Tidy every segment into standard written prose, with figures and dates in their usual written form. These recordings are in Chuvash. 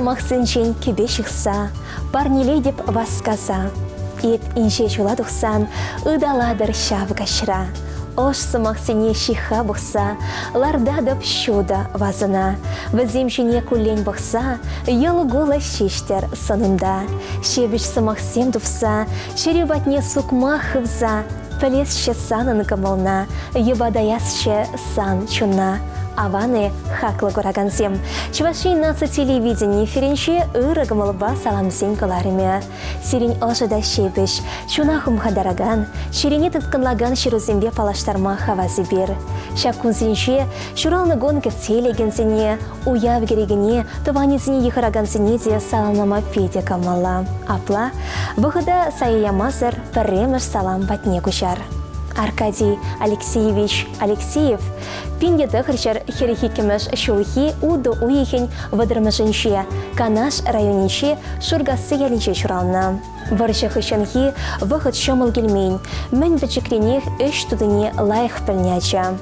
сӑмахсенчен кӗпе ҫыхса парнелетӗп васкаса. Эп инҫе ҫула тухсан ыталатӑр ҫав каҫра. Ӑш сӑмахсене ҫыхха пӑхса лартатӑп ҫутӑ вазӑна. Вӗсем ҫине куллен пӑхса йӑл-кулӑ ҫиҫтӗр сӑнунта. Ҫепӗҫ сӑмахсем тупса чӗрӳ патне сукмак хывса пӗлесчӗ санӑн кӑмӑлна, йӑпатаясчӗ сан чуна. Аван-и, хаклӑ куракансем! Чӑваш Ен наци телевидени эфирӗнче ырӑ кӑмӑлпа саламсен кӑларӑмӗ. Сирӗн ӑшӑ та ҫепӗҫ, чуна хумхантаракан, чӗрене тыткӑнлакан ҫырусемпе паллаштарма хавас эпир. Ҫак кунсенче ҫуралнӑ кун кӗтсе илекенсене, уяв кӗрекене, тӑванӗсене йыхӑракансене те саламлама питӗ кӑмӑллӑ. Апла, вӑхӑта сая ямасӑр пӗрремӗш салам патне куҫар. Аркадий Алексеевич Алексеев 1942 ҫулхи утӑ уйӑхӗн вӑтӑрмӗшӗнче Канаш районӗнчи Шуркасси ялӗнче ҫуралнӑ. Вӑрҫӑ хыҫҫӑнхи вӑхӑт ҫӑмӑл килмен, мӗн пӗчӗкренех ӗҫ тутине лайӑх пӗлнӗ ача.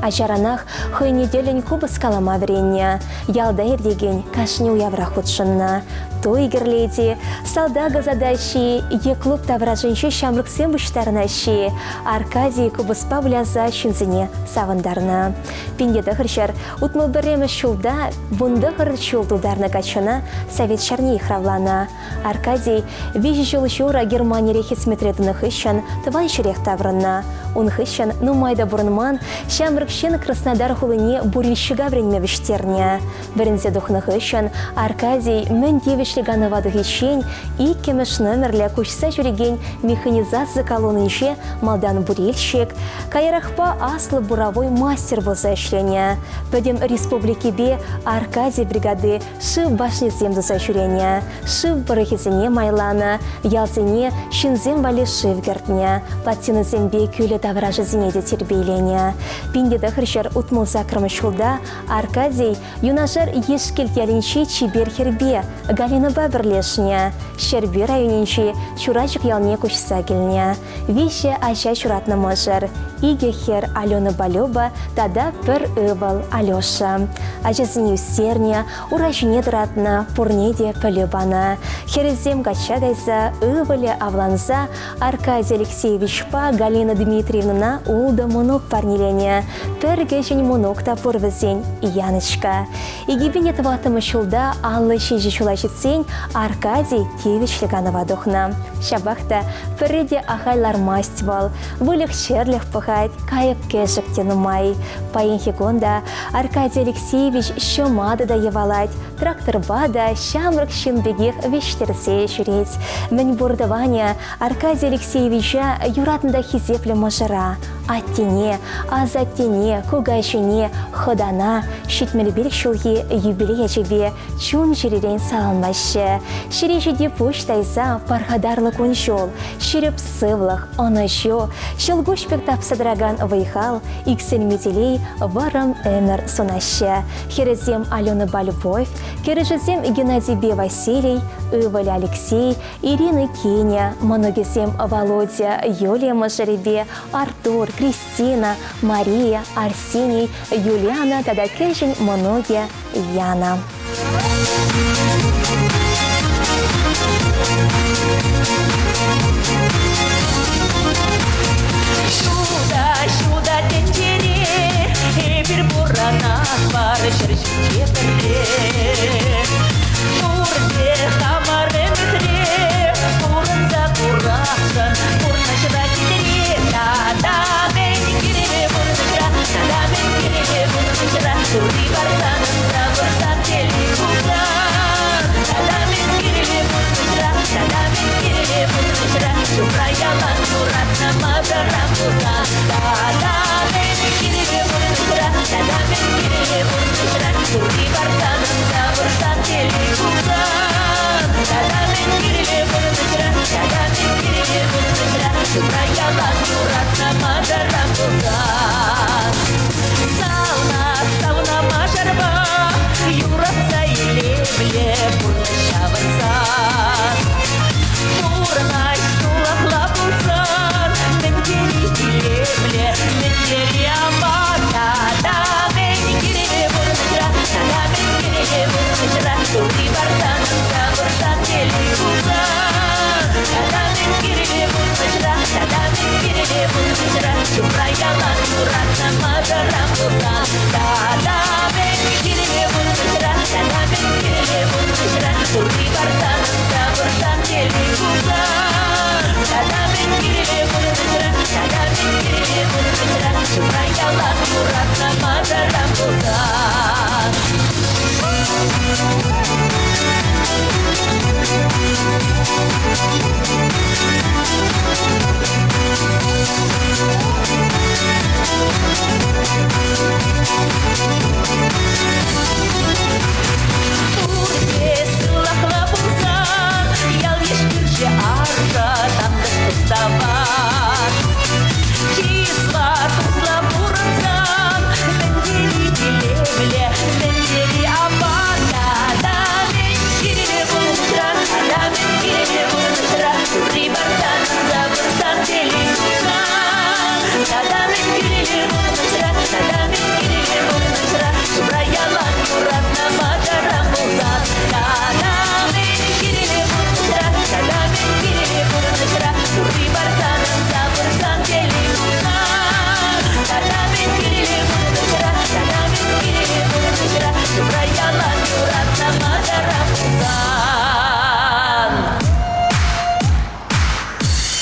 Ачаранах хӑйне тӗллӗн купӑс калама вӗреннӗ, ялта иртекен кашни уявра хутшӑннӑ. Туй кӗрлет-и, салтак ӑсатаҫҫӗ-и е клуб таврашӗнче ҫамрӑксем пуҫтарӑнаҫҫӗ-и, Аркадий купӑспа выляса ҫынсене савӑнтарнӑ. 1961 ҫулта 19 ҫул тултарнӑ каччӑна Совет ҫарне йыхравланӑ. Аркадий виҫӗ ҫул ҫурӑ Германире хӗсметре тӑнӑ хыҫҫӑн тӑван ҫӗрех таврӑннӑ. Ун хыҫҫӑн нумай та пурӑнман ҫамрӑк ҫын Краснодар хулине бурильщика вӗренме вӗҫтернӗ. Вӗренсе тухнӑ хыҫҫӑн Аркадий мӗн тивӗҫлӗ канӑва тухиччен иккӗмӗш номерлӗ куҫса ҫӳрекен механизаци колоннинче малтан бурильщик, каярахпа аслӑ буровой мастер пулса ӗҫленӗ. Пӗтӗм республикипе Аркадий бригади шыв башнисем туса ҫӳренӗ, шыв пӑрӑхӗсене майланӑ, ялсене ҫынсем валли шыв кӗртнӗ, плотинӑсемпе кӳлӗ таврашӗсене те тирпейленӗ. 1968 ҫулта Аркадий юнашар Ешкилт ялӗнчи чипер хӗрпе Галинӑпа пӗрлешнӗ, Ҫӗрпӳ районӗнчи Чурачӑк ялне куҫса килнӗ. Виҫӗ ача ҫуратнӑ мӑшӑр, икӗ хӗр Аленӑпа Люба тата пӗр ывӑл Алеша. Ачасене ӳстернӗ, ура ҫине тӑратнӑ, пурне те пӗлӳ панӑ. Хӗрӗсем качча кайса, ывӑлӗ авланса Аркадий Алексеевичпа Галина Дмитриевнӑна ултӑ мӑнук парнеленӗ. Пӗр кӗҫӗн мӑнук та пур вӗсен, Яночка. 2004 ҫулта 57 ҫула ҫитсен Аркадий тивӗҫлӗ канӑва тухнӑ. Ҫапах та пӗрре те ахаль лармасть вӑл. Выльӑх-чӗрлӗх пӑхать, кайӑк-кӗшӗк те нумай. Паянхи кун та Аркадий Алексеевич ҫӑматӑ та йӑвалать, тракторпа та ҫамрӑк ҫын пекех вӗҫтерсе ҫӳрет. Мӗнпур тӑванӗ Аркадий Алексеевича юратнӑ та хисеплӗ мӑшӑра, аттене, асаттене, кукаҫине, хӑтана 75 ҫулхи юбилей ячӗпе чун-чӗререн саламлаҫҫӗ. Ҫӗре ҫити пуҫ тайса пархатарлӑ кун-ҫул, ҫирӗп сывлӑх, ӑнӑҫу, ҫӑлкуҫ пек тапса тӑракан вӑй-хал, иксӗлми телей, вӑрӑм ӗмӗр сунаҫҫӗ. Хӗрӗсем Аленӑпа Любовь, кӗрӗшӗсем Геннадийпе Василий, ывӑлӗ Алексей, Ирина кинӗ, мӑнукӗсем Володя, Юлия мӑшӑрӗпе Артур, Кристина, Мария, Арсений, Юлиана тата кӗҫӗн мӑнукӗ Яна. Ҫутӑ, ҫутӑ тӗнчере эпир пурӑнатпӑр ҫӗр ҫинче пӗрре. Пурте хамӑр ӗмӗтре пурӑнса курасшӑн пурнӑҫра хитре. Тата мӗн кирлӗ пурнӑҫра, тата мӗн кирлӗ пурнӑҫра, Турри парсан ӑнса выртсан телей пулсан. ялан юратнӑ мӑшӑрӑм пулсан. Пурте сывлӑхлӑ пулсан, ял-йыш кӳршӗ аршӑ тантӑш тус-тӑван. Чысла, туслӑ пурӑнсан, мӗн тери илемлӗ, мӗн тери аван. Тата мӗн кирлӗ пурнӑҫра, тата мӗн кирлӗ пурнӑҫра, турри парсан, тавӑрсан телей пулсан. Тата мӗн кирлӗ пурнӑҫра, тата мӗн кирлӗ пурнӑҫра, шывра ялан юратнӑ мӑшӑрӑм пулсан. Тата мӗн кирлӗ пурнӑҫра, тата мӗн кирлӗ пурнӑҫра, турри парсан, тавӑрсан телей пулсан. Тата мӗн кирлӗ пурнӑҫра, тата мӗн кирлӗ пурнӑҫра, шывра ялан юратнӑ мӑшӑрӑм пулсан.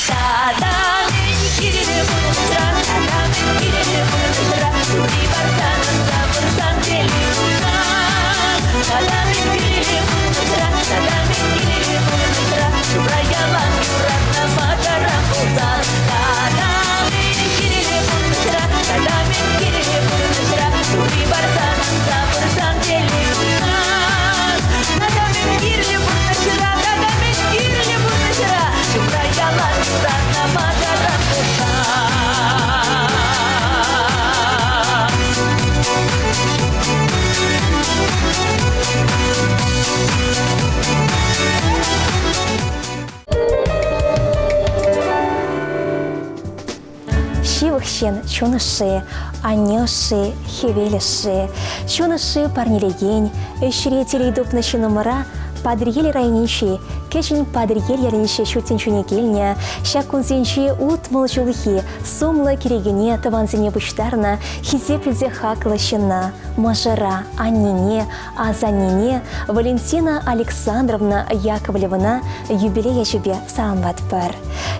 Тата мӗн кирлӗ пурнӑҫра, тата мӗн кирлӗ пурнӑҫра, турри парсан, тавӑрсан телей пулсан. Тата мӗн кирлӗ пурнӑҫра, тата мӗн кирлӗ пурнӑҫра, шывра ялан юратнӑ мӑшӑрӑм пулсан. Тата мӗн кирлӗ пурнӑҫра, тата мӗн кирлӗ пурнӑҫра, турри парсан, тавӑрсан телей пулсан. Тата мӗн кирлӗ пурнӑҫра, тата мӗн кирлӗ пурнӑҫра, ҫумра ялан юратнӑ мӑшӑрӑм пулсан. Ҫывӑх ҫын чун ӑшши, анне ӑшши, хӗвел ӑшши. Чун ӑшши парнелекен, ӗҫре телей тупнӑ ҫыннӑмӑра Патӑрьел районӗнчи Кӗҫӗн Патӑрьел ялӗнче ҫут тӗнчене килнӗ, ҫак кунсенче 60 ҫулхи сумлӑ кӗрекене тӑвансене пуҫтарнӑ хисеплӗ те хаклӑ ҫынна, мӑшӑра, аннене, асаннене Валентина Александровна Яковлевӑна юбилей ячӗпе саламлатпӑр.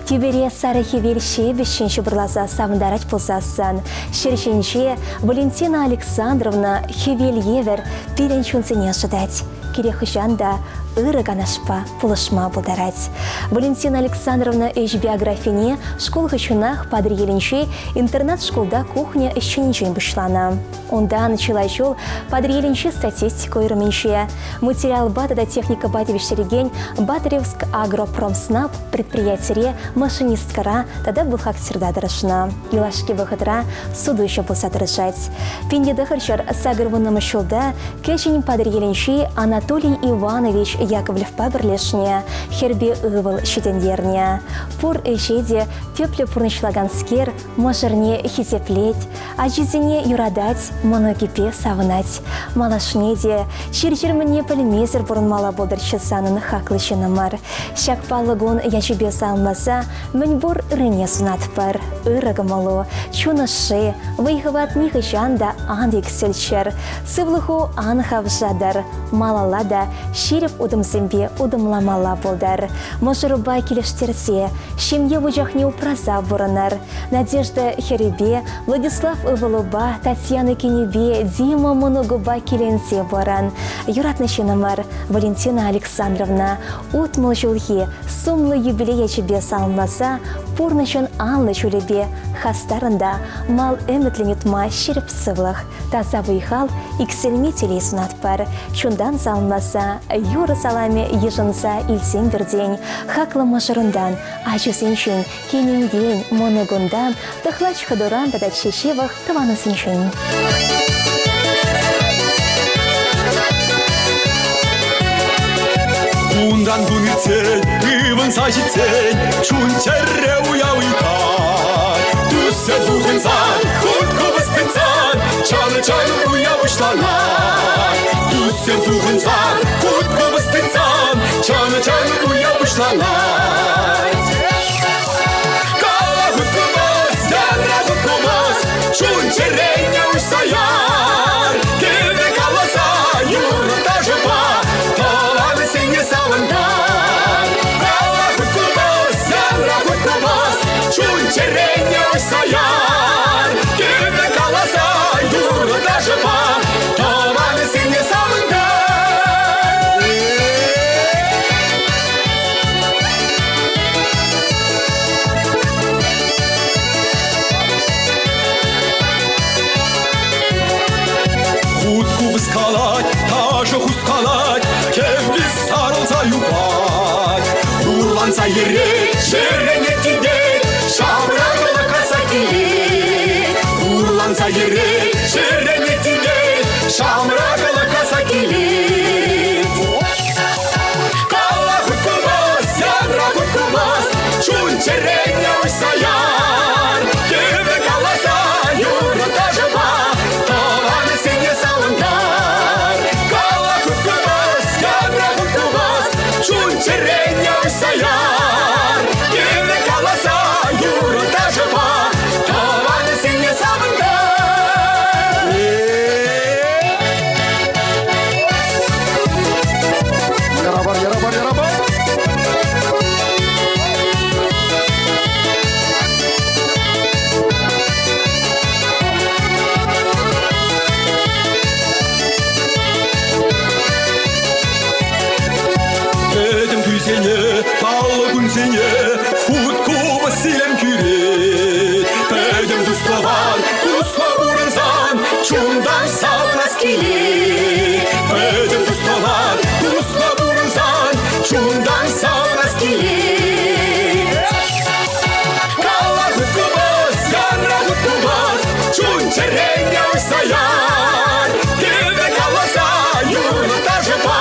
Тӳпере сарӑ хӗвел ҫепӗҫҫӗн ҫупӑрласа савӑнтарать пулсассӑн, ҫӗр ҫинче Валентина Александровна хӗвел евӗр пирӗн чунсене ӑшӑтать, кирек хӑҫан та ырӑ канашпа пулӑшма пултарать. Валентина Александровна ӗҫ биографине шкул хыҫҫӑнах Патӑрьелӗнчи интернат-шкулта кухня ӗҫченӗнчен пуҫланӑ. Унтан чылай ҫул Патӑрьелӗнчи статистика уйрӑмӗнче материалпа тата техникӑпа тивӗҫтерекен Батыревск агропромснаб предприятире машинисткӑра тата бухгалтерта тӑрӑшнӑ. Юлашки вӑхӑтра сутуҫӑ пулса тӑрӑшать. 1980 ҫулта Кӗҫӗн Патӑрьелӗнчи Анатолий Иванович Яковлевпа пӗрлешнӗ, хӗрпе ывӑл ҫитӗнтернӗ. Пур ӗҫе те тӗплӗ пурнӑҫлаканскер мӑшӑрне хисеплет, ачисене юратать, мӑнукӗпе савӑнать. Малашне те чир-чӗр мӗнне пӗлмесӗр пурӑнмалла пултӑрччӗ санӑн хаклӑ ҫыннӑмӑр. Ҫак паллӑ кун ячӗпе саламласа мӗнпур ыррине сунатпӑр. Ырӑ кӑмӑлу, чун ӑшши, вӑй-хӑват нихӑҫан та ан иксӗлччӗр. Сывлӑху ан хавшатӑр, малалла та ҫирӗп утӑмсемпе утӑмламалла пултӑр. Мӑшӑрупа килӗштерсе, ҫемье вучахне упраса пурӑнӑр. Надежда хӗрӗпе, Владислав ывӑлупа, Татьяна кинӗпе, Дима мӑнукупа киленсе пурӑн. Юратнӑ ҫыннӑмӑр Валентина Александровна 60 ҫулхи сумлӑ юбилей ячӗпе саламласа пурнӑҫӑн анлӑ ҫулӗпе хастарӑн та мал ӗмӗтлӗн утма ҫирӗп сывлӑх, таса вӑй-хал, иксӗлми телей сунатпӑр. Чунтан саламласа, юрӑ саламӗ йышӑнса илсен пӗртен, хаклӑ мӑшӑрунтан, ачусенчен, кинӗнтен, мӑнукунтан, тӑхлач хӑтуран тата чи ҫывӑх тӑванусенчен. Унтан кун иртсен, ывӑнса ҫитсен, чун-чӗре уяв ыйтать. Туссем пухӑнсан, хут купӑс тытсан, чан-чан уяв пуҫланать. Туссем пухӑнсан, хут купӑс тытсан, чан-чан уяв пуҫланать. Кала хут купӑс, янра хут купӑс, чун-чӗрене уҫса яр. Кӗвӗ каласа, юрӑ ташӑпа, тӑвансене савӑнтар. Кала хут купӑс, янра хут купӑс, чун-чӗрене уҫса яр. Кӗвӗ каласа. Ташӑ хускалать, кӗвви сарӑлса юхать. Хурланса йӗрет, чӗрене тивет, ҫавракӑла касса килет. Хурланса йӗрет, чӗрене тивет, ҫавракӑла касса килет. Кала хут кулмас, янра хут кулмас, чун-чӗрене уҫса яр. Кӗвӗ каласа юрӑ ташӑпа тӑванӗсене савӑнтар. Кала хут кулмас, янра хут кулмас, чун-чӗрене уҫса яр. Кӗвӗ каласа юрӑ ташӑпа тӑванӗсене савӑнтар. Ярабар, ярабар, ярабар. Пӗтӗм туйсене, паллӑ кунсене хут купӑс илем кӳрет. Пӗтӗм туслӑван, туслӑ пурӑнсан чунтан савӑнас килет. Пӗтӗм туслӑван, туслӑ пурӑнсан чунтан савӑнас килет. Кала хут купӑс, янра хут купӑс, чун-чӗрене уҫса яр. Кӗвӗ каласа юрӑ ташӑпа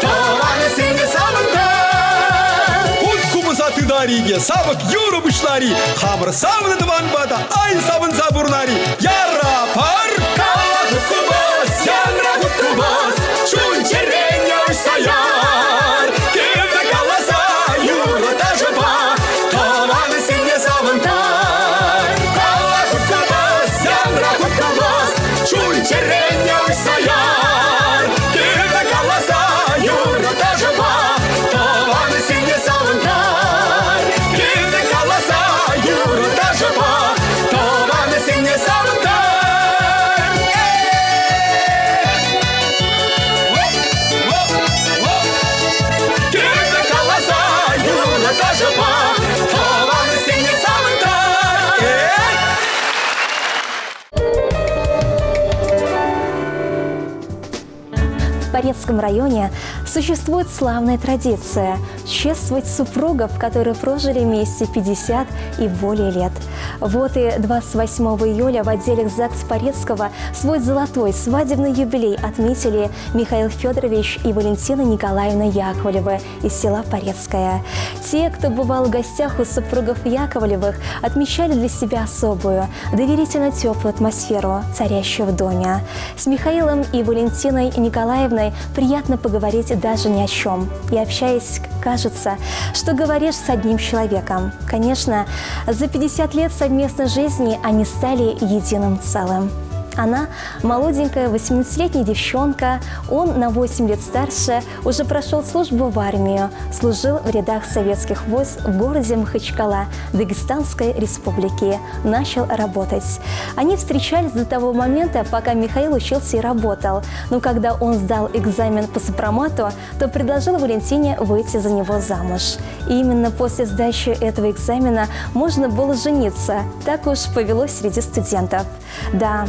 тӑванӗсене савӑнтар. Хут купӑса тытари те савӑк юрӑ пуҫлари, хамӑр савнӑ тӑванпа та ай савӑнса пурнари. Яра пар! Кала хут купӑс, янра хут купӑс, чун-чӗрене уҫса яр. Кӗвӗ каласа юрӑ ташӑпа тӑванӗсене савӑнтар. Кала хут купӑс, янра хут купӑс, чун-чӗрене уҫса яр. Кӗвӗ каласа юрӑ ташӑпа тӑванӗсене савӑнтар. Кӗвӗ каласа юрӑ ташӑпа тӑванӗсене савӑнтар. Кӗвӗ каласа юрӑ ташӑпа тӑванӗсене савӑнтар. В Порецком районе существует славная традиция чествовать супругов, которые прожили вместе 50 и более лет. Вот и 28 июля в отделе ЗАГС Порецкого свой золотой свадебный юбилей отметили Михаил Федорович и Валентина Николаевна Яковлевы из села Порецкое. Те, кто бывал в гостях у супругов Яковлевых, отмечали для себя особую, доверительно теплую атмосферу, царящую в доме. С Михаилом и Валентиной Николаевной приятно поговорить даже ни о чем. И общаясь, кажется, что говоришь с одним человеком. Конечно, за 50 лет совместной жизни они стали единым целым. Она молоденькая 18-летняя девчонка, он на 8 лет старше, уже прошел службу в армию, служил в рядах советских войск в городе Махачкала Дагестанской республики, начал работать. Они встречались до того момента, пока Михаил учился и работал. Но когда он сдал экзамен по сопромату, то предложил Валентине выйти за него замуж. И именно после сдачи этого экзамена можно было жениться. Так уж повелось среди студентов. Да,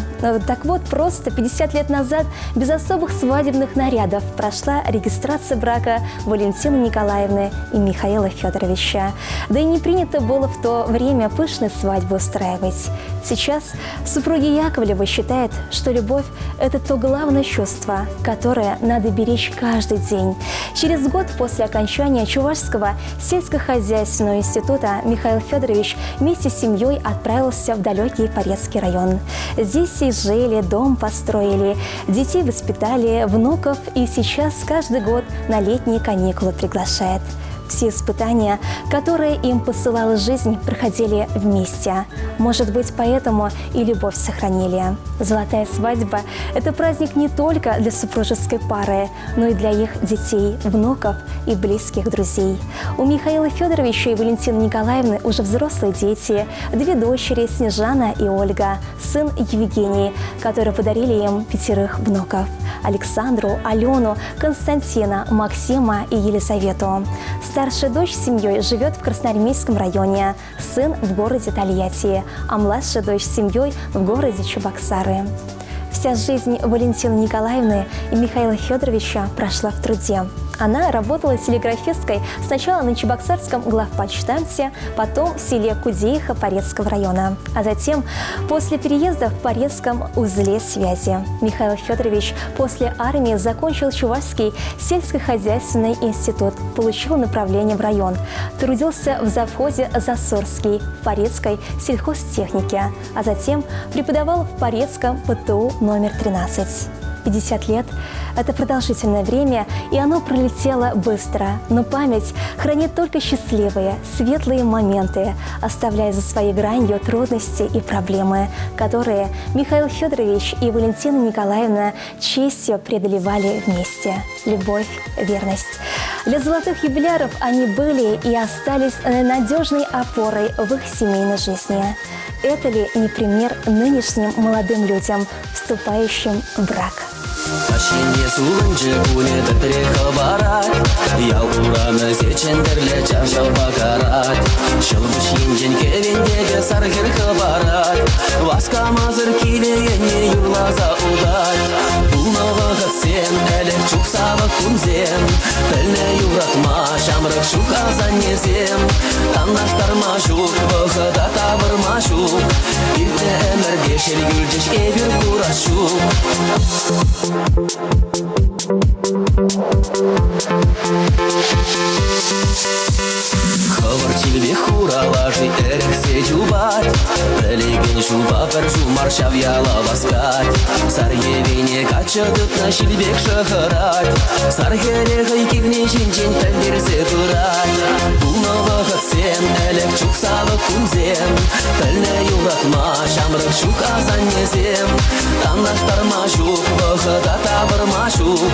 так вот, просто 50 лет назад без особых свадебных нарядов прошла регистрация брака Валентины Николаевны и Михаила Федоровича. Да и не принято было в то время пышные свадьбы устраивать. Сейчас супруги Яковлевы считают, что любовь – это то главное чувство, которое надо беречь каждый день. Через год после окончания Чувашского сельскохозяйственного института Михаил Федорович вместе с семьей отправился в далекий Порецкий район. Здесь и жили, дом построили, детей воспитали, внуков и сейчас каждый год на летние каникулы приглашает. Все испытания, которые им посылала жизнь, проходили вместе. Может быть, поэтому и любовь сохранили. Золотая свадьба – это праздник не только для супружеской пары, но и для их детей, внуков и близких друзей. У Михаила Федоровича и Валентины Николаевны уже взрослые дети, две дочери Снежана и Ольга, сын Евгений, которые подарили им пятерых внуков – Александру, Алену, Константина, Максима и Елизавету. Старшая дочь с семьей живет в Красноармейском районе, сын в городе Тольятти, а младшая дочь с семьей в городе Чебоксары. Вся жизнь Валентины Николаевны и Михаила Федоровича прошла в труде. Она работала телеграфисткой сначала на Чебоксарском главпочтамте, потом в селе Кудеиха Порецкого района, а затем после переезда в Порецком узле связи. Михаил Федорович после армии закончил Чувашский сельскохозяйственный институт, получил направление в район, трудился в завхозе «Засорский» в Порецкой сельхозтехнике, а затем преподавал в Порецком ПТУ номер 13. 50 лет – это продолжительное время, и оно пролетело быстро. Но память хранит только счастливые, светлые моменты, оставляя за своей гранью трудности и проблемы, которые Михаил Федорович и Валентина Николаевна честью преодолевали вместе. Любовь, верность. Для золотых юбиляров они были и остались надежной опорой в их семейной жизни. Это ли не пример нынешним молодым людям, вступающим в брак? Каҫхине сулӑнчӗ кунӗ тӗтре хӑпарать, Ял урамӗ чӗнтӗрле чаршавпа карать. Ҫӑлкуҫ енчен кӗвентепе сар хӗр хӑпарать, Васкамасӑр киле енне юрласа утать. Пулнӑ вӑхӑтсем, ӗлӗк чух савӑк кунсем, Пӗлнӗ юратма ҫамрӑк чух асаннесем. Танлаштарма ҫук, вӑхӑта тавӑрма ҫук, Иртнӗ ӗмӗрте шел юлчӗҫ эпир курас ҫук. Хӑвӑрт ҫилпе хура лаши ӗрӗхсе чупать, Пӗлекен ҫулпа пӗр ҫумар ҫав яла васкать. Сар йӗвене каччӑ тытнӑ ҫил пек шӑхӑрать, Сар хӗре хӑй килни ҫинчен пӗлтерсе пырать. Пулнӑ вӑхӑтсем, ӗлӗк чух савӑк кунсем, Пӗлнӗ юратма ҫамрӑк чух асаннесем. Танлаштарма ҫук, вӑхӑта тавӑрма ҫук,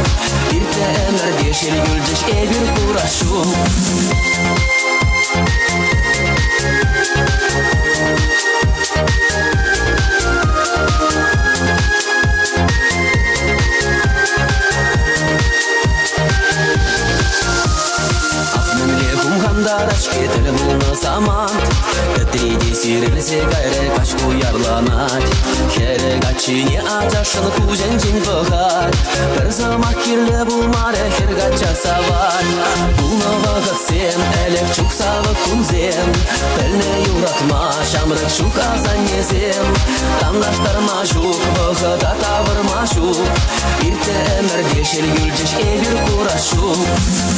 Иртнӗ ӗмӗрте шел юлчӗҫ эпир курас ҫук. Ах, мӗнле хумхантарать-ҫке тӗл пулнӑ самант, Тӗтре те сирӗлсе кайрӗ, каҫ уярланать. Хӗрӗ каччине ачашшӑн куҫӗнчен пӑхать, Пӗр сӑмах кирлӗ пулмарӗ, хӗр качча савать. Пулнӑ вӑхӑтсем, ӗлӗк чух савӑк кунсем, Пӗлнӗ юратма ҫамрӑк чух асаннесем. Танлаштарма ҫук, вӑхӑта тавӑрма ҫук, Иртнӗ ӗмӗрте шел юлчӗҫ эпир курас ҫук.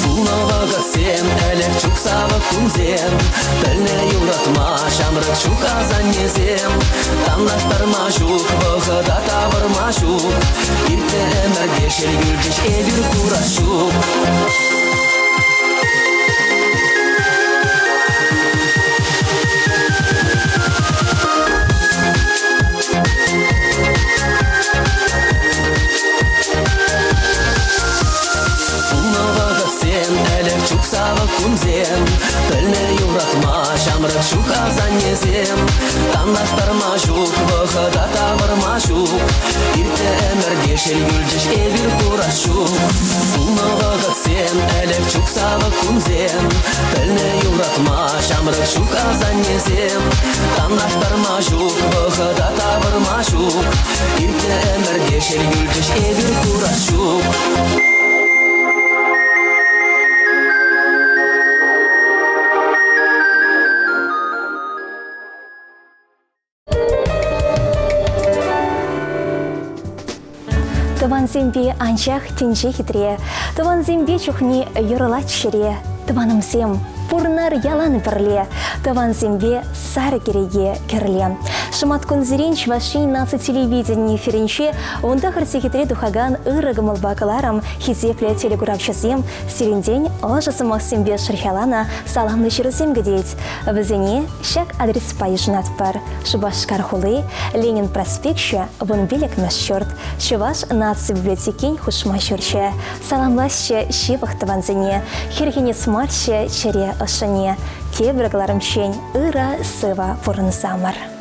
Пулнӑ вӑхӑтсем, ӗлӗк чух савӑк кунсем, Пӗлнӗ юратма ҫамрӑк чух асаннесем. Танлаштарма ҫук, вӑхӑта тавӑрма ҫук, Иртнӗ ӗмӗрте шел юлчӗҫ эпир курас ҫук. Пулнӑ вӑхӑтсем, ӗлӗк чух савӑк кунсем, Пӗлнӗ юратма ҫамрӑк чух асаннесем. Танлаштарма ҫук, вӑхӑта тавӑрма ҫук, Иртнӗ ӗмӗрте шел юлчӗҫ эпир курас ҫук. Пулнӑ вӑхӑтсем, ӗлӗк чух савӑк кунсем, Пӗлнӗ юратма ҫамрӑк чух асаннесем. Танлаштарма ҫук, вӑхӑта тавӑрма ҫук, Иртнӗ ӗмӗрте шел юлчӗҫ эпир курас ҫук. Тӑвансемпе анчах тӗнче хитре, Тӑвансемпе чухне юрлать чӗре. Тӑванӑмсем, пурнар ялан пӗрле, Тӑвансемпе сар кӗреке кӗрле. Шӑматкунсерен Чӑваш Ен наци телевидени эфирӗнче 19 сехетре тухакан ырӑ кӑмӑлпа кӑларӑм хисеплӗ телекуравҫӑсем сирӗнтен ӑшӑ сӑмахсемпе шӑрҫаланӑ саламлӑ ҫырусем кӗтет. Вӗсене ҫак адреспа йышӑнатпӑр. Шупашкар хули, Ленин проспекчӗ, 15-мӗш ҫурт, Чӑваш наци библиотекин хушма ҫурчӗ. Саламлаҫҫӗ ҫывӑх тӑвансене, хӗрхенес марччӗ чӗре ӑшшине. Тепӗр кӑларӑмччен ырӑ, сывӑ пурӑнсамӑр.